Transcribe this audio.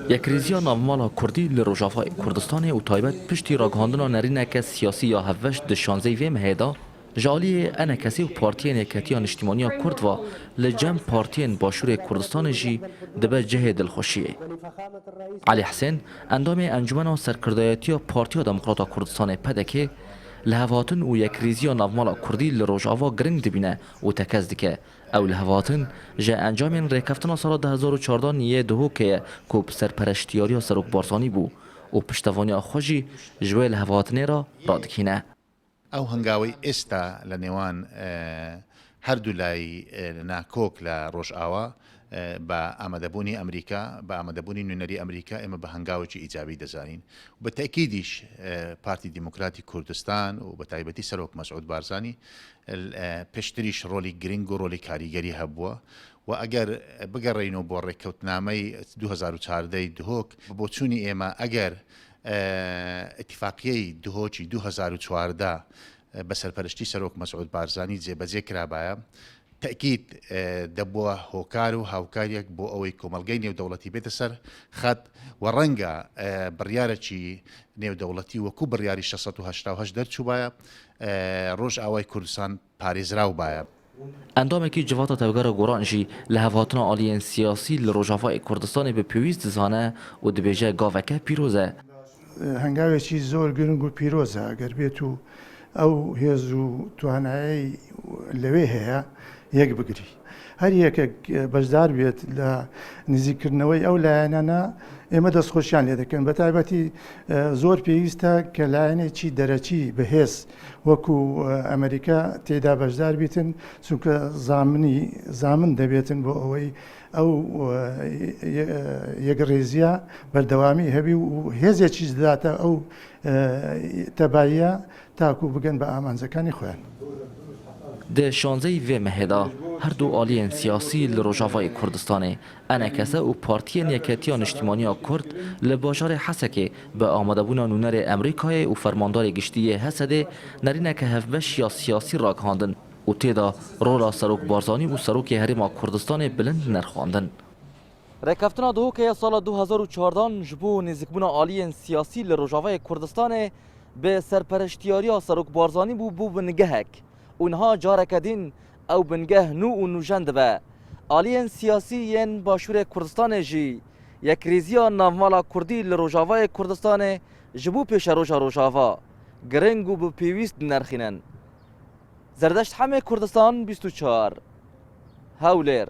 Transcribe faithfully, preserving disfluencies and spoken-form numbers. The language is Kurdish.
Yekrêziya navmala Kurdî li Rojavayê Kurdistanê û taybet piştî ragihandina nerîneke siyasî ya hevbeş di şanzeyê vê mehê de, ji aliyê ENKSê û Partiyên Yeketiya Niştîmaniya Kurd ve li cem partiyên Başûrê Kurdistanê jî dibe cihê dilxweşiyê. Elî Hisên, endamê Encûmena Serkirdayetiya Partiya Demokrata Kurdistanê, PDKê, lihevhatin û yekrêziya navmala Kurdî li Rojava giring dibîne û tekez dike. Ew lihevhatin ji encamên rêkeftina sala du hezar û çardeh yê Duhokê ye ku bi serpereştiyariya Serok Barzanî bû û piştevaniya xwe jî ji wê lihevhatinê re radikîne. Ew hengawey êsta li nêwan, e, her du layî, e, nakok li Rojava, e, bi amadebûnî Amerîka, bi amadebûnî nûnerî Amerîka, ême bi hengawekî îcabî dizanîn. Bi tekîdîş, e, Partî Demokratî Kurdistan û bi taybetî Serok Mesûd Barzanî, e, piştirîş rolî giring û rolî karîgerî hebûwa. Û eger bigerîno bo rêkewtnameyê du hezar û çardeh Duhok, bi boçûnî ême eger, e, îtîfaqiyeyê Duhokî du hezar û çardeh, e, bi serpereştî Serok Mesûd Barzanî cêbecê kirabaya, tekîd, e, debû hokar û hawkariyek bo ew ê komelgey nêwdewletî bête ser xet û renge, e, biryarekî nêwdewletî wekû biryarî şeş sed û heşta û heşt derçûbaya, e, Rojavayê Kurdistan parêzraw baye. Endamekî Civata Tevgera Goran jî lihevhatina aliyên siyasî li Rojavayê Kurdistanê bi pêwîst dizane û dibêje gaveke pîroz e. Hengavekî zor giring û pîroz e, eger bêt û ew hêz û twanayey lewê heye, yek bigirî. Her yekek, e, beşdar bêt لە نزیککردنەوەی ئەو لایەنانە، ئێمە دەستخۆشیان لێ دەکەین. بە تایبەتی، ئە، زۆر پێویستە کە لایەنێکی دەرەکی بەهێز وەکو، ئە، ئەمریکا تێدا بەشدار بیتن، چونکە زامنی، زامن دەبێتن بۆ ئەوەی ئەو، ئە، یە-، یەکڕێزیە بەردەوامی هەبی و هێزێکیش دەداتە ئەو، ئە، تەباییە تاکو بگەن بە ئامانجەکانی خۆیان. Di şanzeyî vê mehê de her du aliyên siyasî li Rojavayê Kurdistanê, ENKS û Partiyên Yeketiya Niştîmaniya Kurd li bajarê Hesekê bi amadebûna nûnerê Amerîkayê û Fermandarê Giştî yê HSDê nerîneke hevbeş ya siyasî ragihandin û tê de rola Serok Barzanî û Serokê Herêma Kurdistanê bilind nerxandin. Rêkeftina Duhokê ya sala du hezar û çardeh ji bo nêzîkbûna aliyên siyasî li Rojavayê Kurdistanê bi serpereştiyariya Serok Barzanî bû, bû bingehek û niha careke din ew bingeh nû û nûjen dibe. Aliyên siyasî yên Başûrê Kurdistanê jî yekrêziya navmala Kurdî li Rojavayê Kurdistanê ji bo pêşeroja Rojava giring û bi pêwîst dinerxînin. Zerdeşt Hemê, Kurdistan bîst û çar, Hewlêr.